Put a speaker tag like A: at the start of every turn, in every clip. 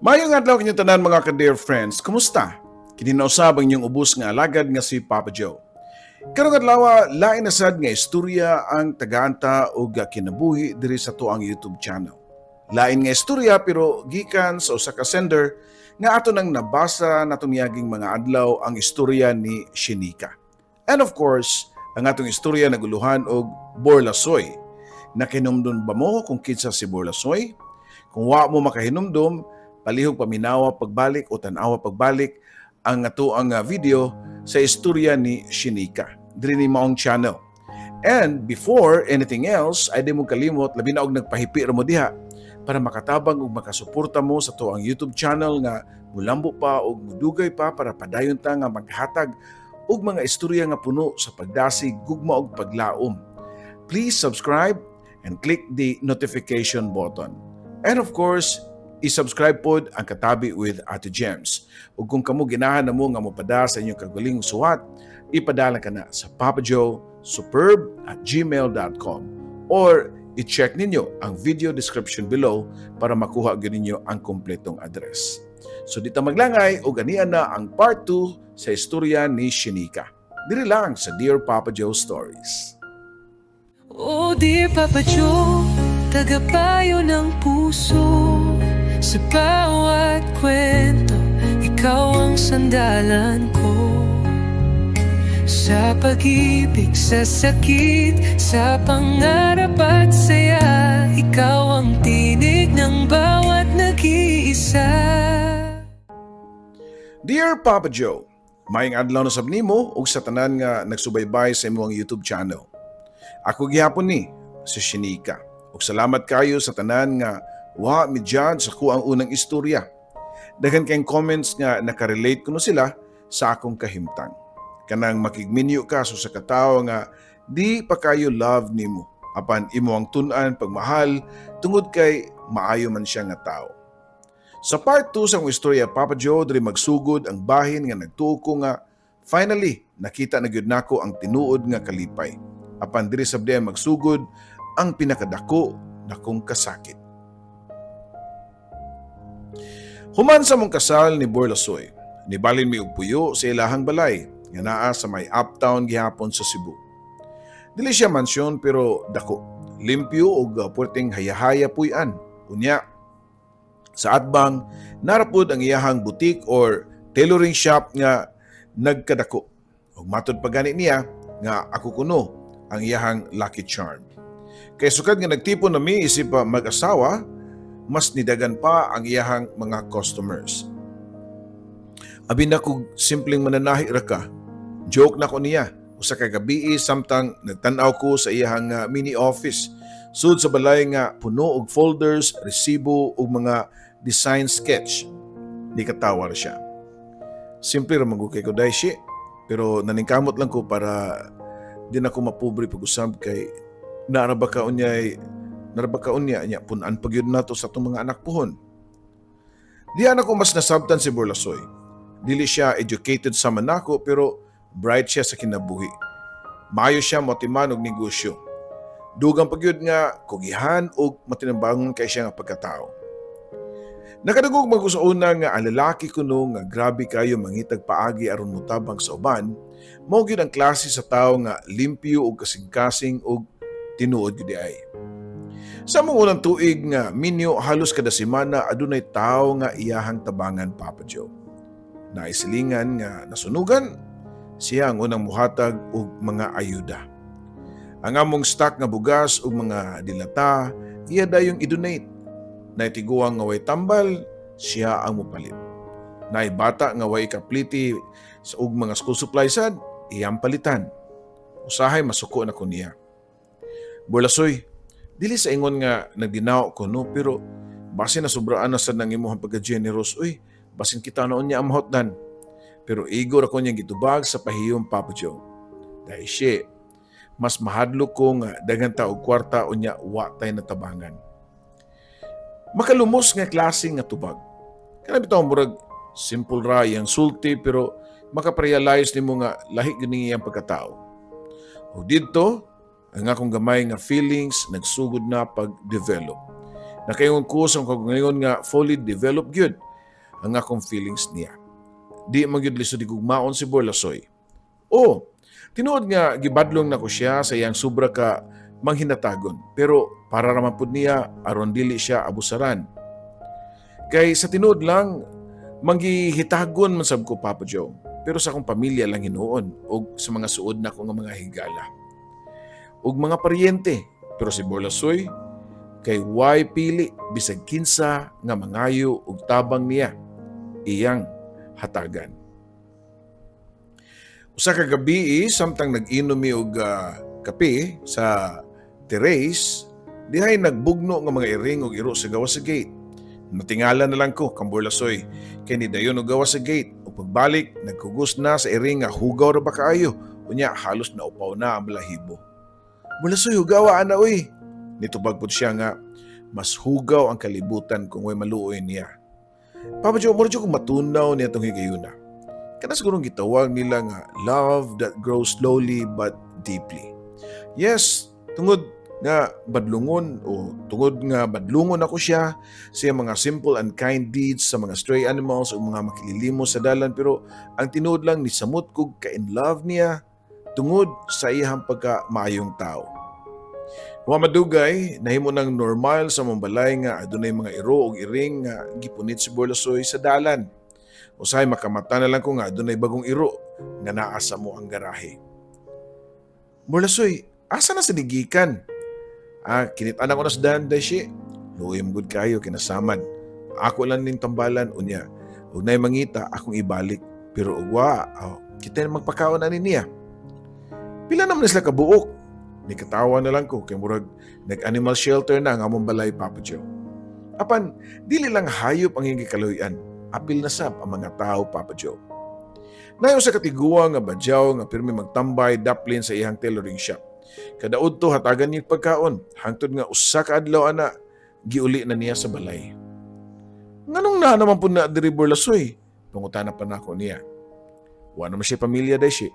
A: Maayong adlaw kinyong tanan, mga ka-dear friends. Kumusta? Kini na usab ang inyong ubos nga alagad nga si Papa Joe. Karong adlaw, lain na sad nga istorya ang tagaan ta og kinabuhi diri sa atoang YouTube channel. Lain nga istorya pero gikan sa usa ka sender nga ato nang nabasa natong miaging mga adlaw, ang istorya ni Shinika. And of course, ang atong istorya naguluhan og Borlasoy. Nakahinumdom ba mo kung kinsa si Borlasoy? Kung wa mo makahinumdom, palihog paminawa pagbalik o tan-awa pagbalik ang atoang video sa istorya ni Shinika diri ni maong channel. And before anything else, ay di mo kalimot, labi na og nagpahipi ra mo diha para makatabang ug makasuporta mo sa atoang YouTube channel nga mulambo pa ug mudugay pa para padayon ta nga maghatag og mga istorya nga puno sa pagdasig, gugma ug paglaom. Please subscribe and click the notification button. And of course, i-subscribe pod ang Katabi with Ate Gems. Ug kung kamo ginahan na mo nga mopada sa inyong kagalingong suwat, ipadala ka na sa papajoesuperb@gmail.com or i-check ninyo ang video description below para makuha gyud ninyo ang kompletong address. So di ta maglangay ug ania na ang part 2 sa istorya ni Shinika. Diri lang sa Dear Papa Joe Stories.
B: Oh dear Papa Joe, tagapayo ng puso. Sa bawat kwento, ikaw ang sandalan ko. Sa pag-ibig, sa sakit, sa pangarap at saya, ikaw ang tinig ng bawat nag-iisa.
A: Dear Papa Joe, maayong adlaw na sab nimo ug sa tanan nga nagsubaybay sa imong YouTube channel. Ako gihapon ni si Shinika. Ug salamat kayo sa tanan nga wa mi-judge sa akoang unang istorya. Daghan kayong comments nga nakarelate kuno sila sa akong kahimtang. Kanang makigminyo ka sa katawo nga di pa kayo love nimo apan imo ang tun-an pagmahal tungod kay maayo man siya nga tao. Sa part 2 sa akong istorya, Papa Joe, diri magsugod ang bahin nga nagtuo ko nga finally nakita na gyud nako ang tinuod nga kalipay. Apan diri sab diay magsugod ang pinakadako nakong kasakit. Human sa among kasal ni Borlasoy, nibalin mi og puyo sa ilahang balay nga naa sa may uptown gihapon sa Cebu. Dili siya mansyon pero dako, limpyo ug puwerteng hayahaya puy-an. Unya, sa atbang naa ra pod ang iyahang boutique or tailoring shop nga nagkadako. Ug matod pa gani niya nga ako kuno ang iyahang lucky charm. Kay sukad nga nagtipon na mi isip pa mag-asawa, mas nidagan pa ang iyahang mga customers. "Abi na kog simpleng mananahi ra ka." Joke na ko niya usa ka gabii samtang nagtan-aw ko sa iyahang mini office sud sa balay nga puno og folders, resibo ug mga design sketch. Nikatawa ra siya. "Simple ra man gud kay ko dai shi, pero naningkamot lang ko para di na ko mapobre pag-usab kay naa ra ba ka unya nya pun-an pa gyud nato sa atong mga anak puhon." Diha nako mas nasabtan si Borlasoy. Dili siya educated sama nako pero bright siya sa kinabuhi. Maayo siya moatiman og negosyo. Dugang pa gyud nga kugihan og matinambangon kay siya nga pagkatao. Nakadungog man ko sa una nga ang lalaki kuno nga grabe kayo mangitag paagi aron motabang sa uban, mao gyud ang klase sa tawo nga limpyo ug kasing-kasing ug tinuod gyud diay. Sa among unang tuig nga minyo, halos kada semana adunay tawo nga iyahang tabangan, Papa Joe. Naay silingan nga nasunugan, siya ang unang muhatag og mga ayuda. Ang among stock nga bugas ug mga dilata, iya dayong i-donate. Naay tiguang nga way tambal, siya ang mupalit. Naay bata nga way kapliti sa ug mga school supplies sad, iyang palitan. Usahay masuko na ko niya. "Borlasoy, dili sa ingon nga nagdinaw ko no, pero basin na sobraan na sad nang imuhang pagka-generous, uy, basin kita na unya ang mahotdan." Pero igo ra ko niyang gitubag sa pahiyom, Papa Joe. "Dahil siya, mas mahadlok ko nga daghan ta og kwarta unya wa tay natabangan." Makalumos nga klase nga tubag. Kana bitaw murag simple ra iyang sulti pero makaparealize nimo nga lahi gyud ni iyang pagkatao. O didto, ang akong gamay nga feelings nagsugod na pag-develop. Nakaingon ko sa akong kaugalingon nga fully developed gyud. ang akong feelings niya. Di man gyud lisod igugmaon si Borlasoy. Oh, tinuod nga gibadlong nako siya sa iyang sobra ka manghinatagon, pero para raman pud niya aron dili siya abusaran. Kay sa tinuod lang, manggihitagon man sab ko, Papa Joe. Pero sa akong pamilya lang hinuon og sa mga suod nako nga mga higala ug mga paryente. Pero si Borlasoy kay way pili, bisag kinsa nga mangayo og tabang niya, iyang hatagan. Usa ka gabi, samtang nag-inom mi og kape sa terrace, dihay nagbugno nga mga iring og iro sa gawas sa gate. Natingala na lang ko kang Borlasoy kay ni dayon og gawas sa gate ug pagbalik nagkugos na sa iring nga hugaw ra ba kaayo. Unya halos naupaw na ang balahibo. "Borlasoy, hugawa ana oy." Nitubag pud siya nga mas hugaw ang kalibutan kung way maluoy niya. Papa Joe, mura kong matunaw niya tong higayuna. Kana siguro gitawag nila nga love that grows slowly but deeply. Yes, tungod nga badlungon ako siya sa iyang mga simple and kind deeds sa mga stray animals o mga makililimos sa dalan, pero ang tinuod lang, nisamot kog ka in love niya tungod sa iyang pagka maayong tao. Wa madugay, nahimo ng normal sa among balay nga adunay mga iro ug iring nga gipunit si Borlasoy sa dalan. Usahay makamata na lang ko nga adunay bagong iro nga naa sa amoang garahe. "Borlasoy, asa na sila gikan?" "Ah, kinit-an ko na sa dalan, Dashi." Luoy man gud kayo, kinasamad. Ako lang ning tambalan unya. Ug nay mangita, akong ibalik. Pero ug wa, oh, kita na magpakaon ani niya. Pila naman sila kabuok? Nikatawa na lang ko kay murag nag-animal shelter na ang among balay, Papa Joe. Apan dili lang hayop ang iyang gikaluyan, apil na sab ang mga tao, Papa Joe. Nayo sa katiguang nga badyaw nga pirmi magtambay daplin sa iyang tailoring shop. Kada udto hatagan niya pagkaon, hangtod nga usa ka adlaw ana giuli na niya sa balay. "Nganong naa naman pud na diri, Borlasoy?" Pangutana pa nako niya. "Wa naman siya pamilya, Dashi.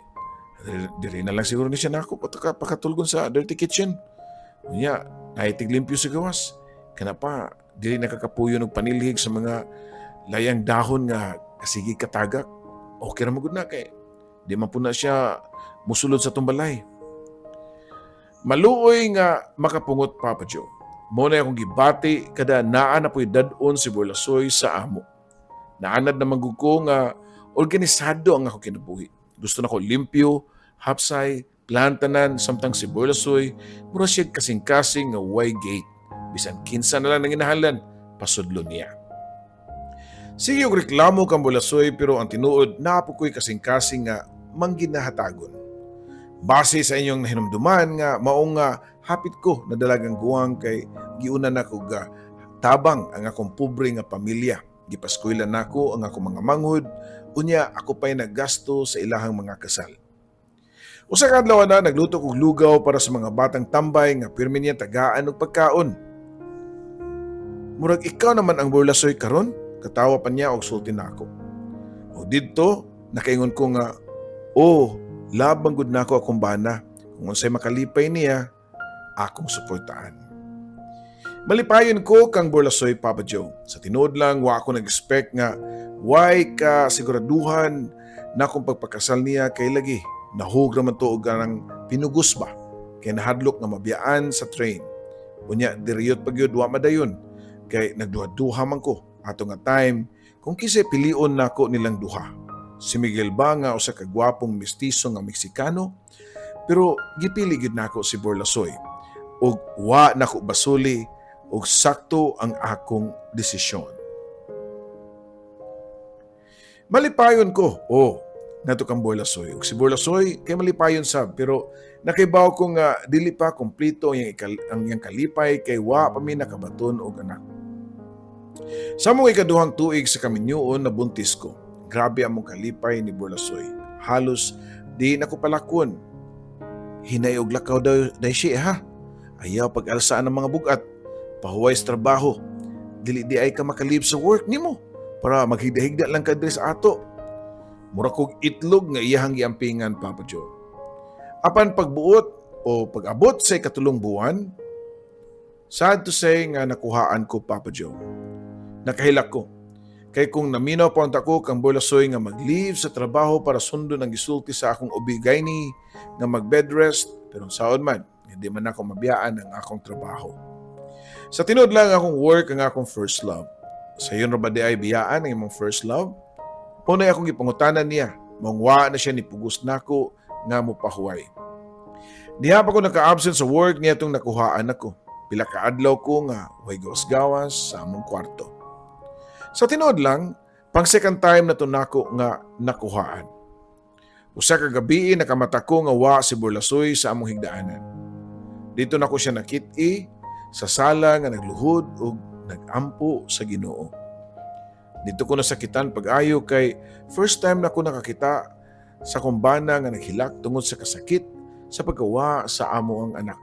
A: Diri na lang siguro ni siya nako pakatulgon sa dirty kitchen. Unya, naay tiglimpyo sa gawas. Kana pa, dili nakakapuyo og panilhig sa mga layang dahon nga kasigi katagak. Okay ra magud na kay di man pud na siya musulod sa atong balay." Maluoy nga makapungot, Papa Joe. Mao na akong gibati kada naa na po'y dad-on si Borlasoy sa amo. Naanad na man gud ko nga organisado ang akong kinabuhi. Gusto nako limpyo, hapsay, plantanan, samtang si Borlasoy, mura siya kasing-kasing nga way gate. Bisan kinsa na lang nanginahanglan, pasudlo niya. Sige og reklamo kang Borlasoy, pero ang tinuod, naa po ko'y kasing-kasing nga mangginahatagon. Base sa inyong nahinumduman nga mao nga hapit ko na dalagang guwang kay giuna na ko ga tabang ang akong pobre nga pamilya. Gipaskuylan nako ang akong mga manghud, unya ako pa'y naggasto sa ilahang mga kasal. Usa ka adlaw na nagluto kog lugaw para sa mga batang tambay nga pirmi niya tagaan og pagkaon. "Murag ikaw naman ang Borlasoy karon," katawa pa niya og sulti nako. O didto nakaingon ko nga, "Oh, labang gud nako akong bana. Kung unsay makalipay niya, akong suportahan." Malipayon ko kang Borlasoy, Papa Joe. Sa tinuod lang, wa ako nag-expect nga way ka siguraduhan na akong pagpakasal niya kay lagi nahug raman to og kanang pinugos ba kay nahadlok nga mabiyaan sa train. Unya diriyot pa gyud wa madayon kay nagduha-duha man ko ato nga time kung kinsay pilion nako nilang duha. Si Miguel ba nga usa ka gwapong mestizo nga Meksikano? Pero gipili gyud nako si Borlasoy ug wa nako basuli ug sakto ang akong desisyon. Malipayon ko, oh, nato kang Borlasoy. Ug si Borlasoy kay malipayon sab, pero nakaibaw ko nga dili pa kompleto ang iyang kalipay kay wa pa mi nakabaton og anak. Sa among ikaduhang tuig sa kaminyoon, nabuntis ko. Grabe among kalipay ni Borlasoy. Halos di na ko palakon. "Hinay og lakaw daw day siya ha. Ayaw pag-alsaan ng mga bugat. Pahuway sa trabaho. Dili di ay ka maka-leave sa work nimo para maghigda-higda lang ka diri sa ato." Mura kog itlog nga iyahang giampingan, Papa Joe. Apan pagbuot o pag-abot sa ikatulong buwan, sad to say nga nakuhaan ko, Papa Joe. Nakahilak ko. Kay kung naminaw pa unta ko kang Borlasoy nga mag-leave sa trabaho para sundon ang gisulti sa akong OB-GYN nga mag-bed rest, pero saon man, hindi man ako mabiyaan ang akong trabaho. Sa tinuod lang, akong work ang akong first love. Sayon ra ba diay biyaan ang imong first love? Mao akong gipangutanan niya, maong wa na siya ni pugos nako nga mopahuway. Diha pa ko naka-absent sa work niya itong nakuhaan ako. Pila ka adlaw ko nga way gawas-gawas sa among kwarto. Sa tinuod lang, pang second time na to nako nga nakuhaan. Usa ka gabi, nakamata ko nga wa si Borlasoy sa among higdaanan. Didto nako siya nakit-i sa sala nga nagluhod ug nagampo sa Ginoo. Didto ko nasakitan pag-ayo kay first time na ko nakakita sa akong bana nga naghilak tungod sa kasakit sa pagkawa sa amo ang anak.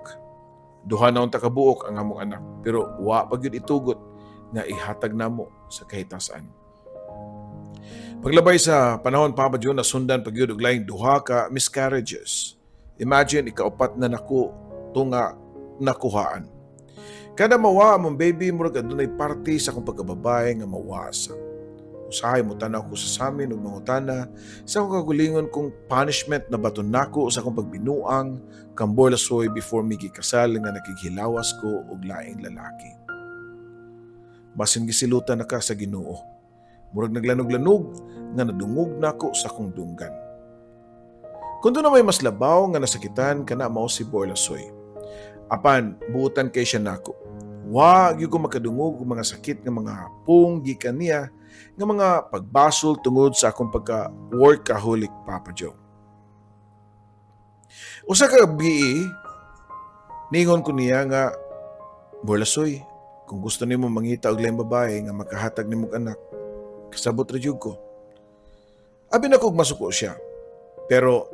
A: Duha na unta kabuok ang among anak, pero wa pa gyud itugot nga ihatag namo sa kahitasan. Paglabay sa panahon, Papa John, nasundan pa gyud og laing duha ka miscarriages. Imagine, ikaupat na nako to nga nakuhaan. Kada mawa among baby, murag adunay parte sa akong pagkababae nga mawasa. Usahay mo tanaw ko sa samin ug mangutana sa akong kaugalingon kung punishment na ba to nako sa akong pagbinuang kang Borlasoy before mi gikasal nga nakighilawas ko og laing lalaki. Basin gisilutan na ka sa Ginoo. Murag naglanog-lanog nga nadungog nako sa akong dunggan. Kung duna may mas labaw nga nasakitan, kana mao si Borlasoy. Apan buutan kay siya nako. Wa gyud ko makadungog og mga sakit nga mga pung gikan niya nga mga pagbasol tungod sa akong pagka workaholic, Papa Joe. Usa ka gabi, ningon ko niya nga, "Borlasoy, kung gusto nimo mangita og laing babae nga makahatag nimo og anak, kasabot ra jud ko." Abi nako og masuko siya. Pero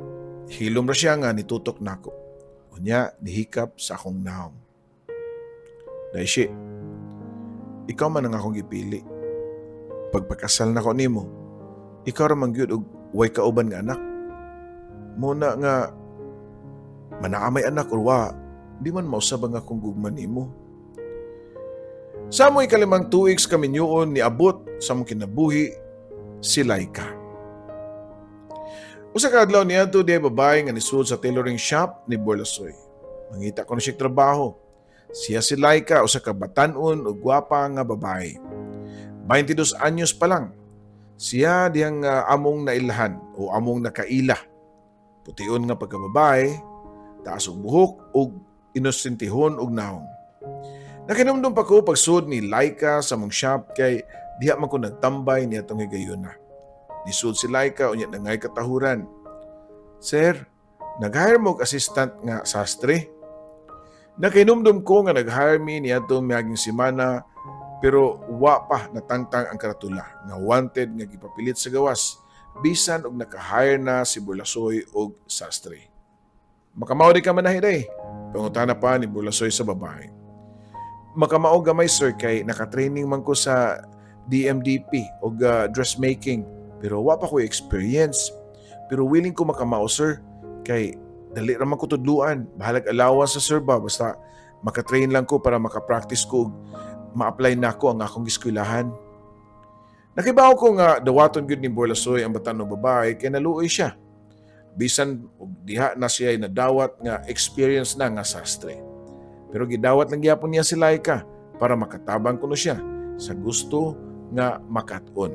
A: hilom ra siya nga nitutok nako. Unya nihikap sa akong nawong. "Daishi, ikaw man ang akong gipili. Pagpakasal nako nimo, ikaw ra man gyud og way kauban nga anak. Mao na nga manaa may anak or wa, di man mausab ang akong gugma nimo." Sa among ikalimang tuig sa kaminyoon, niabot sa among kinabuhi si Laika. Usa ka adlaw, niadto diay babae nga nisud sa tailoring shop ni Borlasoy. Mangita kuno siya trabaho. Siya si Laika, usa ka batan-on ug gwapa nga babae. 22 anyos pa lang. Siya dihang among nailhan o among nakaila. Pution nga pagkababae, taas og buhok ug inosentihon og nawong. Nakahinumdom pa ko pagsud ni Laika sa among shop kay diha man ko nagtambay niya tong higayuna. Nisud si Laika unya nangay katahuran. "Sir, nag-hire mo og assistant nga sastre?" Nakahinumdom ko nga nag-hire mi niadtong miaging semana, pero wa pa natangtang ang karatula nga wanted nga gipapilit sa gawas bisan og naka-hire na si Borlasoy og sastre. "Makamao di ka manahi day?" pangutana pa ni Borlasoy sa babae. "Makamao gamay, sir, kay naka-training man ko sa DMDP og dressmaking, pero wa pa ko experience. Pero willing ko makamao, sir, kay dali ra man ko tudluan. Bahalag allowance sa sir ba, basta makatrain lang ko para makapractice ko ug ma-apply nako ang akong eskwelahan." Nakibaw ko nga dawaton gyud ni Borlasoy ang batan-ong babae kay naluoy siya. Bisan og diha na siya nadawat nga experience na nga sastre. Pero gidawat lang gyapon niya si Laika para makatabang kuno siya sa gusto nga makat-on.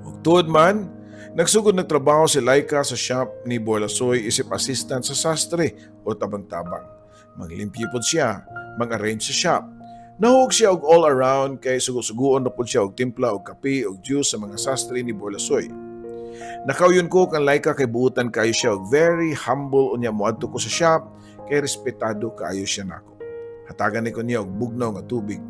A: Ug tuod man, nagsugod nagtrabaho si Laika sa shop ni Borlasoy isip assistant sa sastre o tabang-tabang. Manglimpyo pod siya, mag-arrange sa shop. Nahug siya og all around kay sugo-suguon na pod siya og timpla og kape og juice sa mga sastre ni Borlasoy. Nakauyon ko kang Laika kay buutan kayo siya og very humble unya moadto ko sa shop kay respetado kaayo siya nako. Hatagan ni ko niya og bugnaw nga tubig.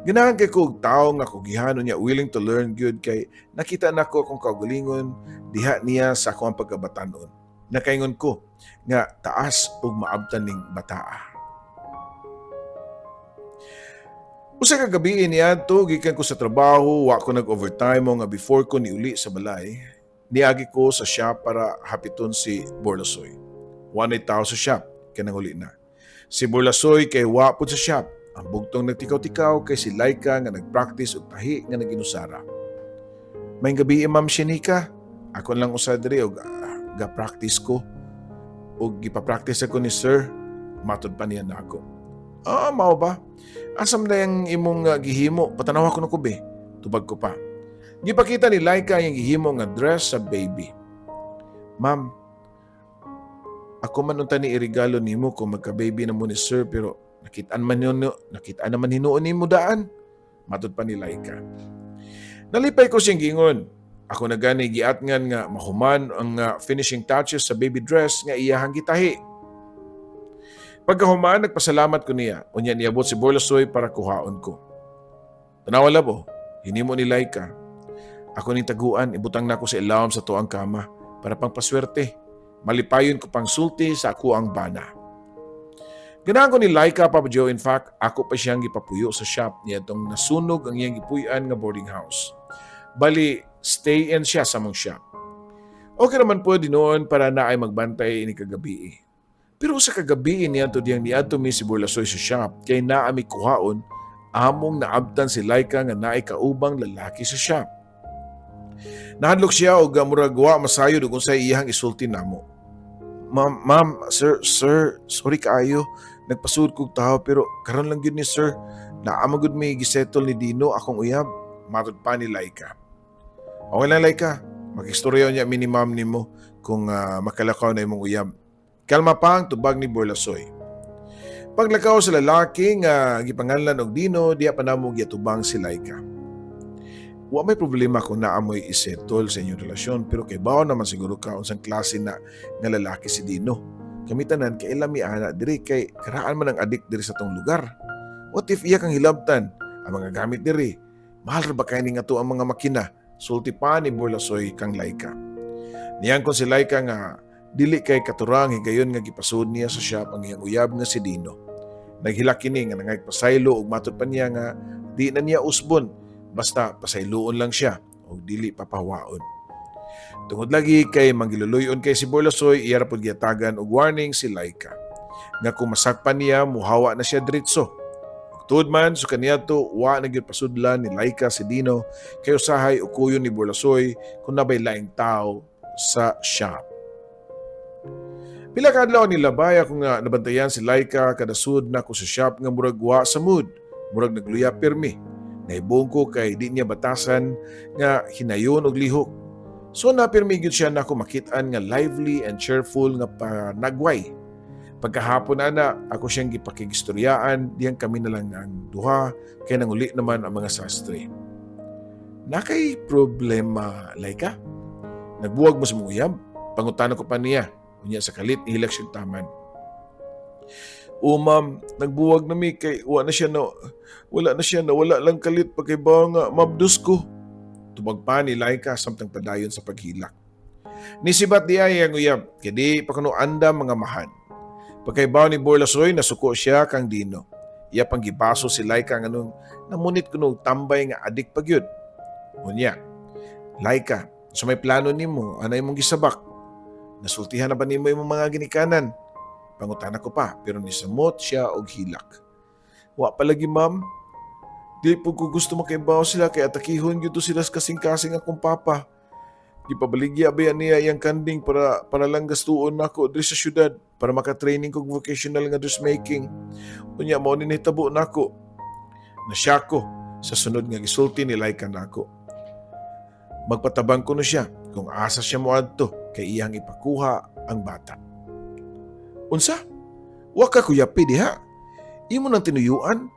A: Ganahan kay ko og tawo nga kugihan unya willing to learn gyud kay nakita nako akong kaugalingon diha niya sa akong pagkabatanon. Nakaingon ko nga taas og maabtan ning bataa. Usa ka gabi niadto gikan ko sa trabaho, wa ko nag-overtime mo nga before ko niuli sa balay, niagi ko sa shop para hapiton si Borlasoy. Wa na'y tao sa shop kay nanguli na. Si Borlasoy kay wa pud sa shop. Ang bugtong nagtikaw-tikaw kay si Laika nga nagpractice og tahi nga naginusara. Maayong gabii, Ma'am Shanika. Ako lang usa diri og ga-practice ko. Og gipa-practice ako ni sir. Matod pa niya nako. Ah, mao ba? Asa man ang imong gihimo? Patanawa ko nako be. Tubag ko pa. Gipakita ni Laika ang gihimo nga dress sa baby. Ma'am, ako man unta ni irigalo nimo kung magka-baby na mo ni sir, pero nakitaan man yun, nakitaan naman hinuon nimo daan. Matod pa ni Laika. Nalipay ko siyang gingon. Ako na gani giatngan nga mahuman ang finishing touches sa baby dress nga iyahang gitahi. Pagkahuman, nagpasalamat ko niya. Unya niabot si Borlasoy para kuhaon ko. Tanawa labo, hinimo ni Laika. Ako ning taguan, ibutang nako sa ilawom sa tuang kama para pang paswerte. Malipayon ko pang sulti sa ako ang bana. Ganahan ko ni Laika, Papa Joe. In fact, ako pa siyang gipapuyo sa shop niya itong nasunog ang iyang gipuy-an nga boarding house. Bali, stay in siya sa mong shop. Okay naman po noon para na ay magbantay ini kagabi. Pero sa kagabi niya to diyang niadto mi si Burlasoy sa shop kay naa mi kuhaon, among naabtan si Laika nga naay kaubang lalaki sa shop. Nahadlok siya og murag wa masayod og unsay iyang isulti namo. Ma'am, ma'am, sir, sir, sorry kaayo. Nagpasud kog tao pero karon lang gyud ni sir. Naa man gud may gisettle ni Dino, akong uyab. Matod pa ni Laika. Okay lang, Laika. Mag-istorya niya mi ni ma'am nimo kung makalakaw na imong uyab. Kalma pa ang tubag ni Borlasoy. Paglakaw sa lalaki nga gipanganlan og Dino, diya pa namo giatubang si Laika. Wa may problema kung naamoy isettle sa inyong relasyon, pero kay bawo naman siguro ka unsang klase na nga lalaki si Dino. Kami tanan kay mi ana diri kay karaan man ang adik diri sa tong lugar. What if iya kang hilabtan ang mga gamit diri? Mahal ra ba kay ni nga to ang mga makina? Sulti pa ni Borlasoy kang Laika. Niyang kon si Laika nga dili kay katurang higayon nga gipasud niya sa shop ang iyang uyab nga si Dino. Naghilak kini nga nangay pasaylo ug matod pa niya nga di na niya usbon basta pasayloon lang siya og dili papawaon. Tungod lagi kay manggiluluyon kay si Borlasoy, iya ra pud gihatagan og warning si Laika nga kung masakpan niya, muhawa na siya diretso. Ug tuod man, so kaniadto wa na gyud pasudlan ni Laika si Dino kay usahay ukuyon ni Borlasoy kung nabay laing tao sa shop. Pila ka adlaw nilabay ako nga nabantayan si Laika kada sud nako sa shop nga murag wa sa mood, murag nagluya pirmi. Nahibong ko kay di niya batasan nga hinayon og lihok. So napirmi gyud siya nako makit-an nga lively and cheerful nga panagway. Pagkahapon ana, ako siyang gipakigistoryaan diyang kami na lang ang duha kay nanguli naman ang mga sastre. Nakay problema, Laika? Nagbuwag mo sa mong uyab? Pangutana ko pa niya. Unya sa kalit, nihilak siyang taman. O ma'am, nagbuwag na mi kay wala na siya na wala lang kalit pagkaibaw nga mabdos ko. Tubag pa ni Laika samtang padayon sa paghilak. Nisibat di ay ang uyab, kay di pa kuno andam mga mahan. Pagkaibaw ni Borlasoy, nasuko siya kang Dino. Iya pang gibaso si Laika nganong namunit kuno og tambay nga adik pagyud. Unya, Laika, sa may plano nimo, anay mong gisabak? Nasultihan na ba nimo imong mga ginikanan? Pangutana ko pa, pero nisamot siya og hilak. Wa pa lagi, ma'am. Di po ko gusto makaibaw sila kay atakihon gyud to sila sa kasing-kasing akong papa. Gipabaligya ba yan niya iyang kanding para lang gastuon nako diri sa syudad para maka-training kog vocational nga dressmaking. Unya mao ni nahitabo nako. Nasya ko sa sunod nga gisulti ni Laika nako. Magpatabang kuno siya kung asa siya moadto kay iyang ipakuha ang bata. Unsa? Wa ka kuyapi diha. Imo nang tinuyuan.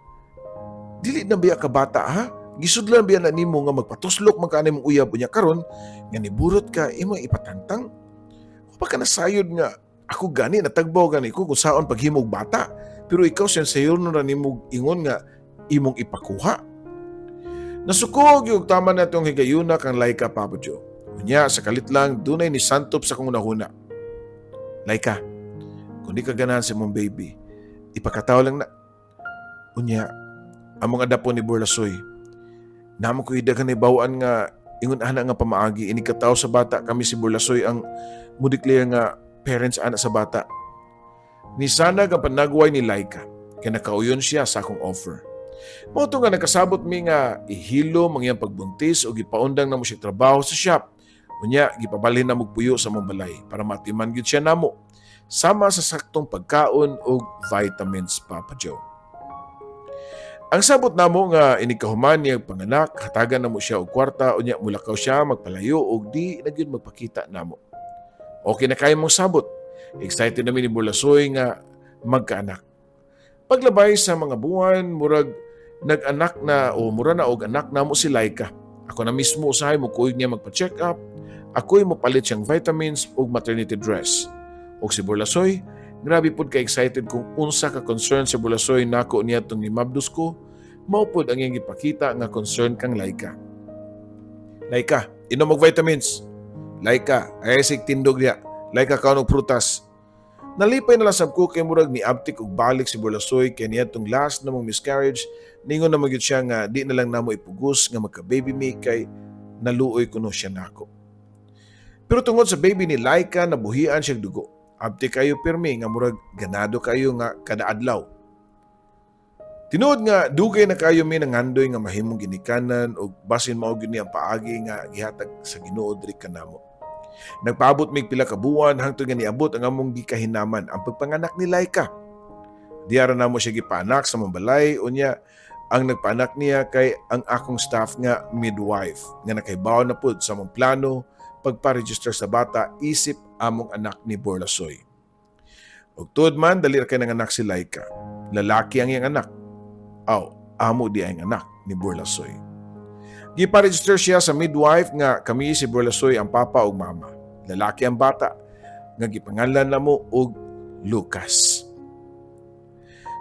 A: Dili na biya ka bata ha? Gisudlan biya na nimo nga magpatuslok man ka imong uyab, unya karon nga niburot ka imo ipatangtang. Wa pa ka nasayod nga ako gani natagbaw gani ko kung saon paghimog bata, pero ikaw siya sayo na nimo ingon nga imong ipakuha. Nasuko yung tama na itong higayuna kang Laika, Papa Joe. Unya, sa kalit lang, dunay ni santop sa kong unahuna. Laika, kung di ka ganahan sa imong baby, ipakataw lang na. Unya, among adapon ni Borlasoy. Namo ko daghan bawaan nga ingon ana nga pamaagi ini kataw sa bata, kami si Borlasoy ang mo-declare nga parents ana sa bata. Ni sana ang panagway ni Laika kay nakauyon siya sa akong offer. Mao to nga nagkasabot mi nga ihilom ang iyang pagbuntis o gipaundang namo siya trabaho sa shop. Unya gipabalhin namo puyo sa among balay para matiman gyud siya namo. Sama sa saktong pagkaon og vitamins, Papa Joe. Ang sabot namo nga inigkahuman niya panganak, hatagan namo siya og kwarta, unya mulakaw siya magpalayo og di na gyud magpakita namo. Okay na kayo mong sabot. Excited nami ni Bulasoy nga magkaanak. Paglabay sa mga buwan, murag nag-anak na o mura na og anak namo si Laika. Ako na mismo usahay mo kuyog niya magpa-check up. Ako'y mopalit siyang vitamins ug maternity dress. Og si Burlasoy, grabe pud ka excited. Kung unsa ka concern si Burlasoy nako niya tong nimabdos ko, mao pud ang iyang gipakita nga concern kang Laika. "Laika, inom og vitamins. Laika, ay sig tindog diya. Laika, kaon og prutas." Nalipay na lang sab ko kay murag niabtik og balik si Burlasoy kay niadtong last namong miscarriage, ningon na magyud siya nga di na lang namo ipugos nga magka-baby mi kay naluoy kuno siya nako. Pero tungod sa baby ni Laika, nabuhian siya dugo. Abtik kayo pirmi nga murag ganado kayo nga kada adlaw. Tinuod nga dugay na kayo mi nangandoy nga mahimong ginikanan ug basin mao gyud ni ang paagi nga gihatag sa Ginoo diri kanamo. Nagpaabot mig pila ka buwan hangtod nga niabot ang among gikahinaman, ang pagpanganak ni Laika. Diara namo siya gipaanak sa among balay, unya ang nagpaanak niya kay ang akong staff nga midwife nga nakaibaw na pud sa among plano pagpa-register sa bata isip among anak ni Borlasoy. Ug tuod man, dali ra kay nanganak si Laika. Lalaki ang iyang anak. Aw, amo di ang anak ni Borlasoy. Gipa-register siya sa midwife nga kami si Borlasoy ang papa ug mama. Lalaki ang bata nga gipangalan namo og Lucas.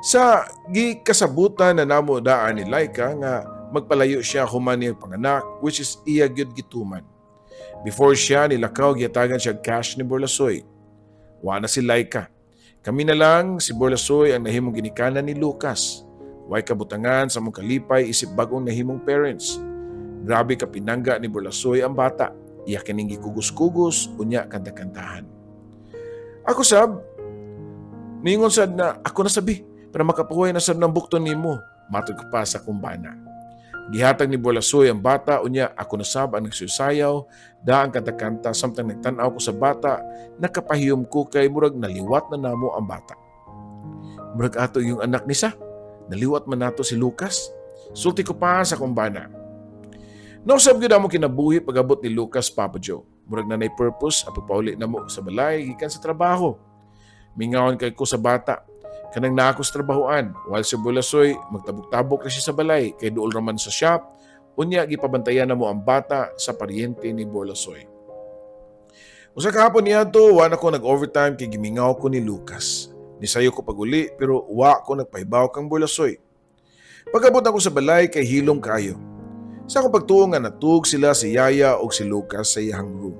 A: Sa gikasabutan na namo daan ni Laika nga magpalayo siya human niya panganak, which is iya gyud gituman. Before siya nilakaw, gihatagan siya cash ni Borlasoy. Wa na si Laika. Kami na lang si Borlasoy ang nahimong ginikanan ni Lucas. Way kabutangan sa among kalipay isip bagong nahimong parents. Grabe ka pinangga ni Borlasoy ang bata. Iya kining gikugos-kugos unya kanta-kantahan. Ako sab, ningon sad na ako na sabi para makapuhay na sad ng bukton nimo. Matod ko pa sa kumbana. Gihatag ni Borlasoy ang bata, unya ako na sab ang nagsusayaw, daang kanta-kanta samtang nagtan-aw ko sa bata, nakapahiyom ko kay murag naliwat na namo ang bata. "Murag ato yung anak ni sa, naliwat man nato si Lucas." Sulti ko pa sa kumbana. Nausab gyud amo kinabuhi pag-abot ni Lucas, Papa Joe. Murag na nay purpose ang pagpauli namo sa balay gikan sa trabaho. Mingawan kay ko sa bata. Kanang naa ko sa trabahoan, while si Bulasoy magtabok-tabok na siya sa balay kay duol raman sa shop, unya gipabantayan namo ang bata sa paryente ni Bulasoy. Usa ka hapon niadto, wa na ko nag-overtime kay gimingaw ko ni Lucas. Nisayo ko paguli pero wa ko nagpahibaw kang Bulasoy. Pag-abot ako sa balay kay hilom kayo. Sa akong pagtuo nga natug sila si Yaya o si Lucas sa iyang room.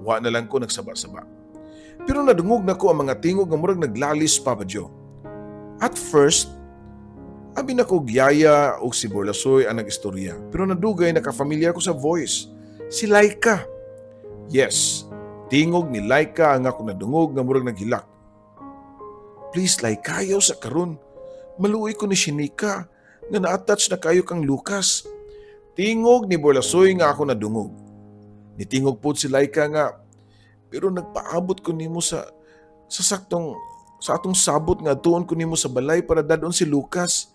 A: Wa na lang ko nagsaba-saba. Pero nadungog na ko ang mga tingog nga murag naglalis, Papa Joe. At first, abi na ko Yaya o si Borlasoy ang nag-istorya. Pero nadugay nakafamilya ko sa voice. Si Laika. Yes, tingog ni Laika ang ako nadungog nga murag naghilak. "Please, Laika, ayaw sa karon. Maluoy ko ni Shinika nga na-attach na kayo kang Lucas." Tingog ni Borlasoy nga ako nadungog. Nitingog po si Laika nga, "Pero nagpaabot ko nimo sa saktong sa atong sabot nga tuon ko nimo sa balay para dadon si Lucas.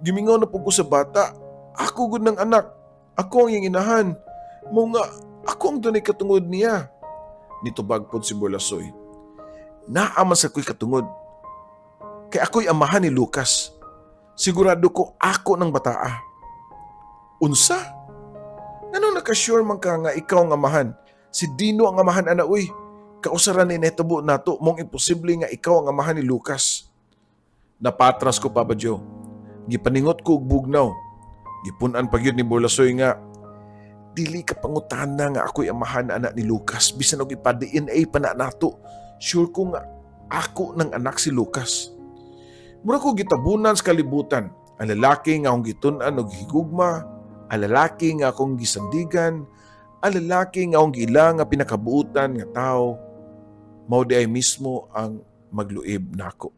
A: Gimingaw na po ko sa bata. Ako gud ng anak. Ako ang iyang inahan. Mao nga ako ang dunay katungod niya." Nitubag pod si Borlasoy. "Naa man sa ko'y katungod. Kay ako'y amahan ni Lucas. Sigurado ko ako ng bataa." "Unsa? Ngano nakasure man ka nga ikaw ang amahan? Si Dino ang amahan ana uy. Kausaran ni nahitabo nato mong imposible nga ikaw ang amahan ni Lucas." Napatras ko, Papa Joe. Gipaningot ko og bugnaw. Gipun-an pa gyud ni Borlasoy nga, "Dili ka pangutana nga ako'y amahan anak ni Lucas bisan og ipa-DNA pa na nato. Sure ko nga ako ng anak si Lucas." Mura ko gitabunan sa kalibutan. Ang lalaki nga akong gitun-an og higugma, ang lalaki nga akong gisandigan, ang lalaki nga akong giila nga pinakabuutan nga tao, mao di ay mismo ang magluib nako.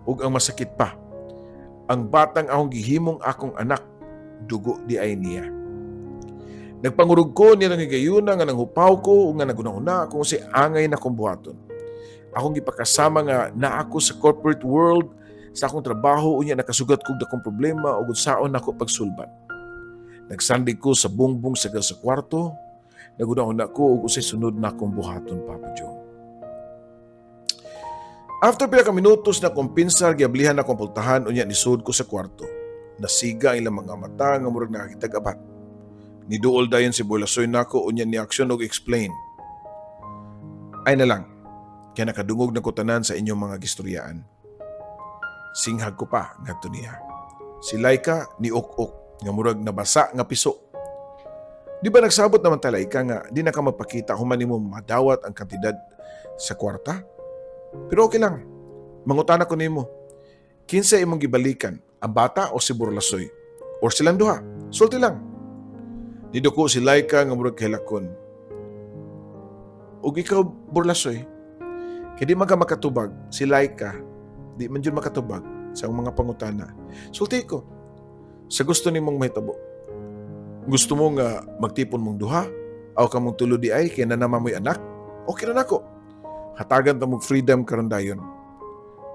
A: Ug ang masakit pa, Ang batang akong gihimong akong anak, dugo diay niya. Nagpangurog ko niya ng higayuna nga nanghupaw ko nga naghuna-huna kung unsay angay na akong buhaton. Akong gipakasama nga naa ko sa corporate world sa akong trabaho, unya nakasugat kog dakong problema ug unsaon nako pagsulban. Nagsandig ko sa bungbong sa sa kwarto, naghuna-huna ko ug unsay sunod na akong buhaton, Papa Joe. After pila ka minutos na kumpinsar, giablihan akong pultahan, unya nisud ko sa kwarto. Nasiga ang ilang mga mata nga murag nakakitag abat. Niduol dayon si Burlasoy nako, unya ni aksyon og explain. Ay na lang, kaya nakadungog na ko tanan sa inyong mga gistoryaan. Singhag ko pa ngadto niya. Si Laika ni ok-ok nga murag nabasa nga piso. Di ba nagsabot naman ta, Laika, nga di na ka magpakita human nimo madawat ang kantidad sa kwarta? Pero okay lang. Mangutana ko nimo. Kinsa imong gibalikan, ang bata o si Burlasoy? Or silang duha? Sulti lang. Niduko si Laika nga murag kahilakon. Ug ikaw, Burlasoy, kay di man ka makatubag, si Laika, di man jud makatubag sa akong mga pangutana. Sulti ko, sa gusto nimong mahitabo. Gusto mo nga magtipon mong duha, aw ka mong tulo diay, kaya na naman mo'y anak, okay na nako. Hatagan ta mong freedom karon dayon.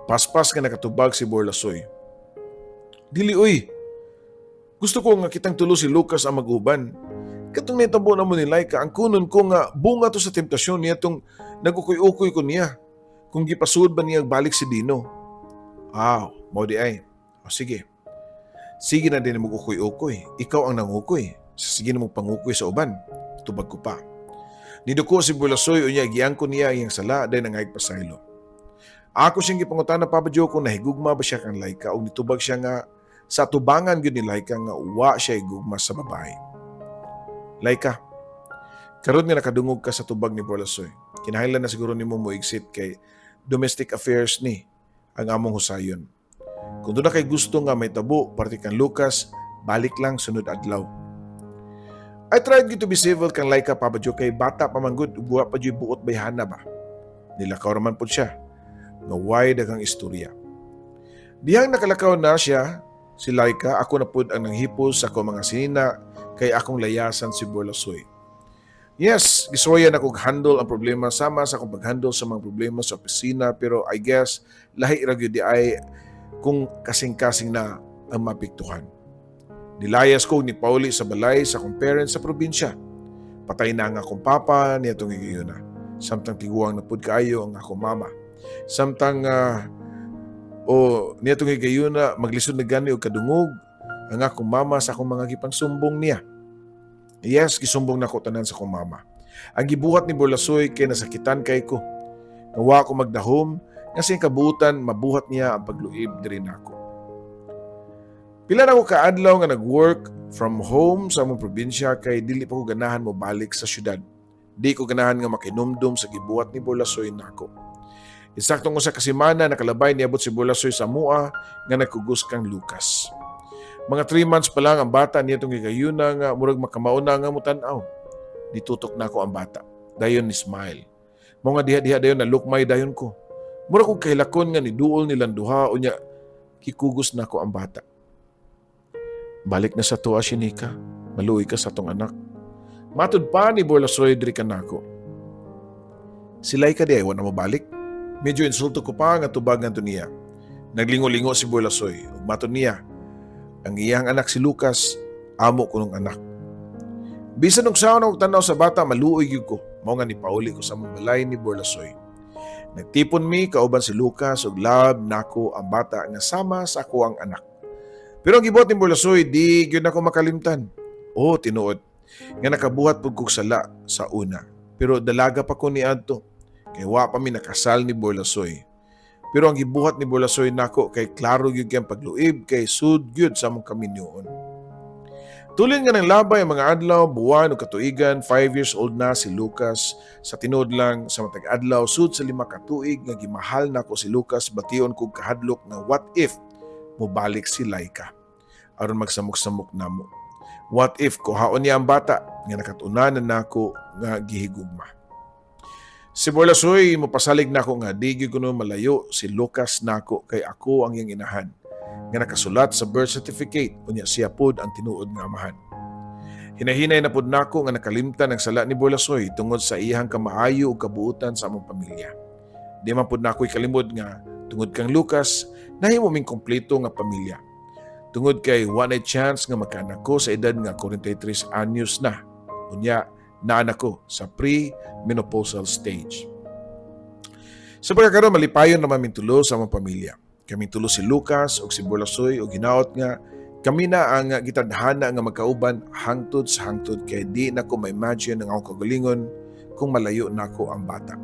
A: Paspas nga nakatubag si Borlasoy. Dili uy. Gusto ko nga kitang tulo si Lucas ang mag-uban. Katong nitabo na mo ni Laika, ang kunon ko nga bunga to sa temptasyon niya tong nagukuy-ukoy ko niya. Kung gipasud ba niya balik si Dino. Ah, mao diay. O sige. Sige na din mo ukoy-ukoy. Ikaw ang nangukoy. Sige na mong pangukoy sa uban. Tubag ko pa. Niduko si Bulasoy, unya giyangko niya iyang sala dahil nangayag pasaylo. Ako siyang gipangutana, Papa Joe, kung nahigugma ba siya kang Laika, ug nitubag siya nga sa tubangan gyud ni Laika nga wa siya higugma sa babae. Laika, karon nga nakadungog ka sa tubag ni Borlasoy, kinahanglan na siguro nimo mo exit kay domestic affairs ni ang among husayon. Kung duna kay gusto nga may tabo parte kang Lucas, balik lang sunod adlaw. I tried gyud to be civil kang Laika, Papa Joe, kay bata pa man gud ug wa pa jud buot bayhana ba. Nilakaw raman pud siya. Nga way daghang istorya. Dihang nakalakaw na siya, si Laika, ako na pud ang nanghipos sa akong mga sinina kay akong layasan si Borlasoy. Yes, gisuwayan akong handle ang problema sama sa akong pag-handle sa mga problema sa opisina, pero I guess lahi ra gyud diay kung kasing-kasing na ang mapiktuhan. Nilayas ko ni Pauli sa balay sa akong parents sa probinsya. Patay na ang akong papa niya itong na. Samtang tiguang na pud kaayo ang akong mama. Samtang o niya itong higayuna, maglisod na gani og kadungog ang akong mama sa akong mga gipangsumbong niya. Yes, gisumbong nako tanan sa akong mama. Ang gibuhat ni Borlasoy kay nasakitan kay ko. Nga wa ko magdahom nga sa kabuutan mabuhat niya ang pagluib diri nako. Pila na ko kaadlaw nga nag-work from home sa among probinsya kay dili pa ko ganahan mo balik sa syudad. Di ko ganahan nga makinumdum sa gibuhat ni Borlasoy nako. Insaktong usa ka semana nakalabay, niabot si Borlasoy sa mua nga nagkugos kang Lucas. Mga 3 months pa lang ang bata niya itong gigayuna nga murag makamauna nga mutan-aw. Ditutok na ako ang bata. Dayon ni smile. Mao nga diha-diha dayon na lukmay dayon ko. Murag kog kahilakon nga niduol nilang duha, unya kikugos na ako ang bata. Balik na sa tuwa, Shinika. Maluoy ka sa atong anak. Matud pa ni Borlasoy diri kanako. Si Laika diay, wa na mo balik. Medyo insulto ko pa nga tubag ngadto niya. Naglingo-lingo si Borlasoy. Ug matod niya, ang iyang anak si Lucas, amo ko ng anak. Bisan og saon og tanaw sa bata, maluoy gyud ko. Mao nga nipauli ko sa among balay ni Borlasoy. Nagtipon mi kauban si Lucas ug love nako ang bata nga sama sa ako ang anak. Pero ang gibuhat ni Borlasoy, di gyud nako makalimtan. Oh, tinuod nga nakabuhat pud kog sala sa una. Pero dalaga pa ko niadto. Kay wa pa mi nakasal ni Borlasoy. Pero ang gibuhat ni Borlasoy nako kay klaro gyud kay ang pagluib kay sud gyud sa among kaminyoon. Tulin nga ng labay ang mga adlaw, buwan o katuigan, 5 years old na si Lucas. Sa tinuod lang, sa matag adlaw, sud sa 5 ka tuig nga gimahal nako si Lucas, bation kog kahadlok nga what if mobalik si Laika aron magsamok-samok namo. What if kuhaon niya ang bata nga nakatunanan nako nga gihigugma. Si Borlasoy mopasalig nako nga di gyud kuno malayo si Lucas nako kay ako ang iyang inahan. nga nakasulat sa birth certificate, unya siya pod ang tinuod nga amahan. Hinahinay na pod nako nga nakalimtan ang sala ni Borlasoy tungod sa iyang kamaayo ug kabuutan sa among pamilya. Di man pod nako ikalimod nga tungod kang Lucas, nahimo ming kompleto nga pamilya. Tungod kay wa nay chance nga magkaanak ko sa edad nga 43 anyos na. Unya, naa na ko sa pre-menopausal stage. Sa pagkakaroon, malipayon naman ming tulo sa among pamilya. Kaming tulo si Lucas ug si Borlasoy ug hinaot nga kami na ang gitadhana nga magkauban hangtod sa hangtod kay di na ko ma-imagine ang akong kagalingon kung malayo nako ang bata.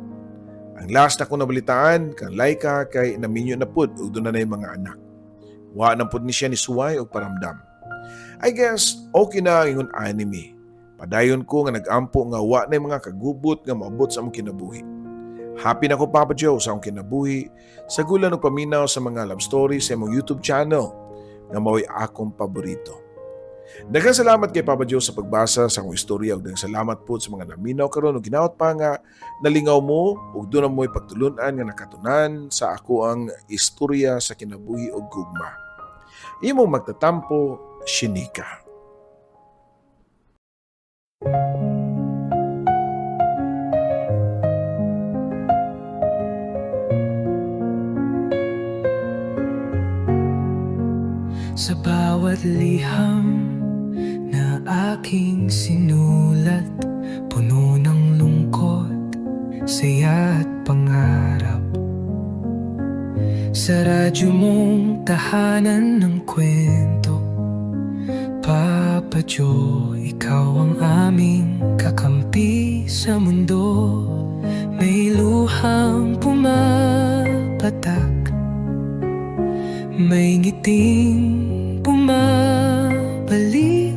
A: Ang last na ko nabalitaan kang Laika kay naminyo na pud ug duna nay mga anak. Wa na pud ni siya ni suway og paramdam. I guess okay na ang ingon anime. Padayon ko nga nagampo nga wa na mga kagubot nga maabot sa among kinabuhi. Happy na ko, Papa Joe, sa akong kinabuhi sa gulan og paminaw sa mga love stories sa imong YouTube channel nga mao'y akong paborito. Daghang salamat kay Papa Joe sa pagbasa sa akong istorya ug daghang salamat po sa mga naminaw karon ug ginaot pa nga nalingaw mo ug duna mo'y pagtulun-an nga nakatunan sa akoang istorya sa kinabuhi ug gugma. Imong magtatampo, Shinika.
B: Sa bawat liham na aking sinulat, puno ng lungkot, saya at pangarap. Sa radyo mong tahanan ng kwento, Papa Joe, ikaw ang aming kakampi sa mundo. May luhang pumapatak, may ngiting bumabalik.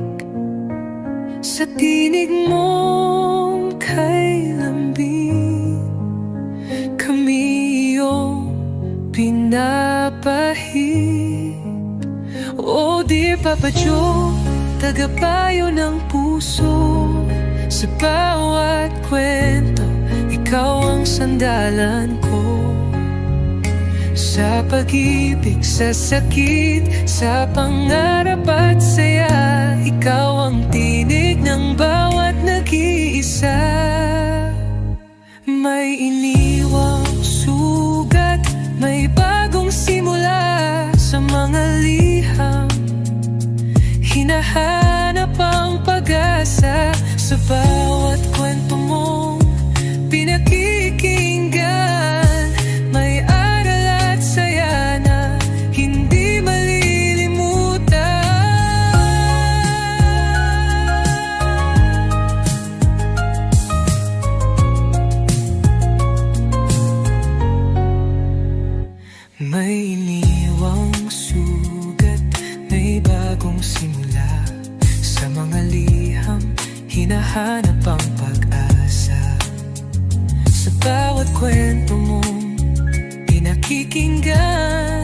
B: Sa tinig mong kay lambing, kami iyong pinapahid. Oh dear Papa Joe, tagapayo ng puso. Sa bawat kwento, ikaw ang sandalan ko. Sa pag-ibig, sa sakit, sa pangarap at saya, ikaw ang tinig ng bawat nag-iisa. May iniwang sugat, may bagong simula. Sa mga liham, hinahanap ang pag-asa. Sa bawat kwento mong pinakikinggan, may aral at saya na hindi malilimutan. May iniwang sugat, may bagong simula. Sa mga liham, hinahanap ang pag-asa. Sa bawat kwento mong pinakikinggan,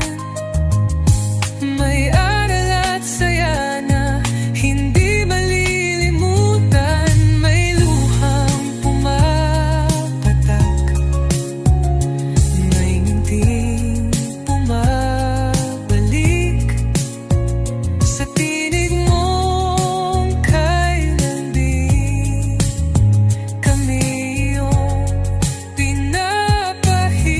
B: may aral at saya na hindi malilimutan. May luhang pumapatak, may ngiting bumabalik. Sa tinig mong kay lambing, kami iyong pinapahid.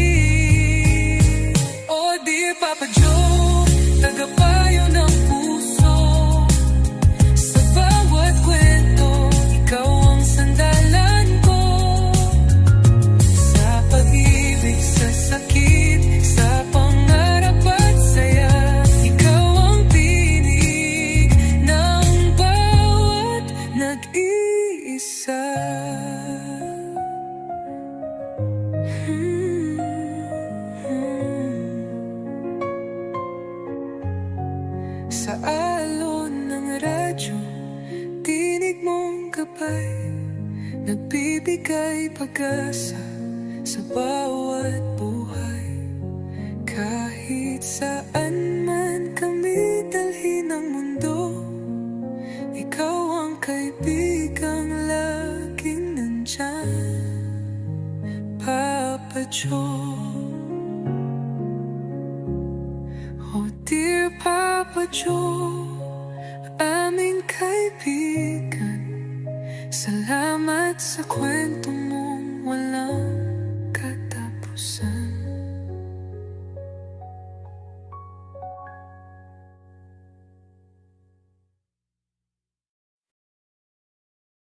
B: Oh dear Papa Joe, tagapayo ng puso. Sa bawat kwento, ikaw ang sandalan ko. Sa pag-ibig, sa sakit, sa pangarap at saya, ikaw ang tinig ng bawat nag-iisa. Sa alon ng radyo, tinig mong gabay, nagbibigay pag-asa sa bawat buhay. Kahit saan man kami dalhin ng mundo, ikaw ang kaibigang laging nandyan, Papa Joe. Oh dear Papa Papa Joe, aming kaibigan. Salamat sa kwento mo.